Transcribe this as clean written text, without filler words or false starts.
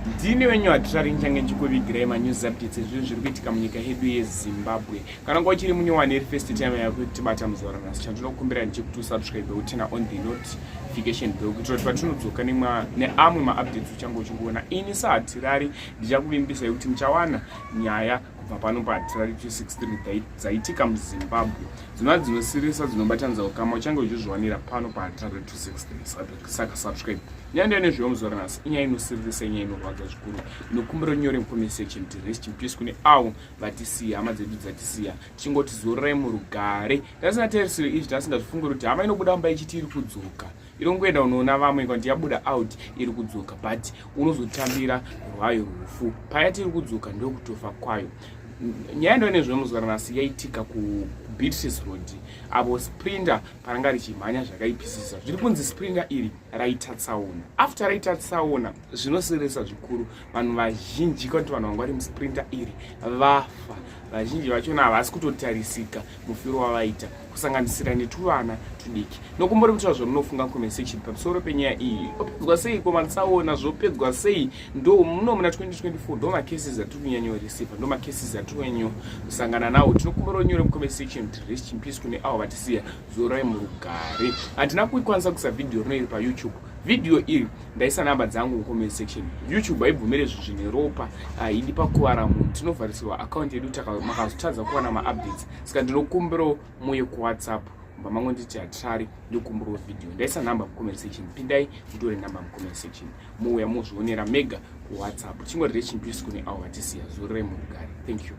Ndini wenyu Hatirari, nichange ndichikuvigirai manews updates ezvinhu zviri kuitika munyika yedu yeZimbabwe. Kana nguva uchiri munyowani iri first time yako yekutibata muzuva ranhasi, chandinokumbira ndechekuti usubscribe uturn on the notification bell kuitira kuti patinodzoka neamwe maupdates uchange uchingoona. Ini saHatirari ndichakuvimbisai kuti muchawana nyaya kubva pano paHatirari 263 dzaitika muZimbabwe dzinova dzinosirisa, dzinobatanidza ukama, uchange uchizviwanira pano paHatirari 263. Saka subscribe. Nyaya ndiyo nezveyo muzuva ranhasi inyaya inosiririsa, inyaya inorwadza zvikuru. Inokumbira nyore mucomment section kuti rest in peace kune avo vatisiya, hama dzedu dzatisiya, tichingoti zororai murugare. Tasina tarisiro izvi, tasingazvifungiri kuti hama inobuda mumba ichiti iri kudzoka, irongoenda unoona vamwe kanti yabuda out iri kudzoka, but unozotambira rwayo rufu paya tiri kudzoka ndokutofa kwayo. Nyaya ndo nezvemuzuva ranhasi yaitika kuBeatrice Road apo Sprinter paranga richimhanya zvakaipisisa. Zviri kunzi Sprinter iri raita tsaona. After raita tsaona zvinosirisa zvikuru, vanhu vazhinji, kanti vanhu vanga vari muSprinter iri vafa. Vazhinji vachona havasi kutotarisika mufiro wavaita, kusanganisira netuvana tudiki. Nokumbori kutaura zvamunofunga comment section pamusoro penyaya iyi. Opedzwa sei komatsaona? Zvopedzwa sei? Ndo muno muna 2024 ndo macases atiri kunyanyoreceiva, ndo macases atiri kunyanyosangana nawo. Tinokumbira unyore mucomment section kuti rest in peace kune avo vatisiya, zorai murugare. Handina kuikwanisa kuisa vhidhiyo rino iri paYouTube. Vhidhiyo iri ndaisa namba dzangu mucomment section. YouTube haibvumire zvinhu zvine ropa, haidi pakuvara munhu, tinovharisirwa akaunti yedu, makazotadza kuwana maupdates. Saka ndinokumbirawo muye kuWhatsApp mba mangu nditi Hatirari, ndokumbirawo vhidhiyo. Ndaisa namba mucomment section, pindai mutore namba mucomment section, muuya muzvionera mega kuWhatsApp. Chingori rest in peace kune avo vatisiya, zororai murugare. Thank you.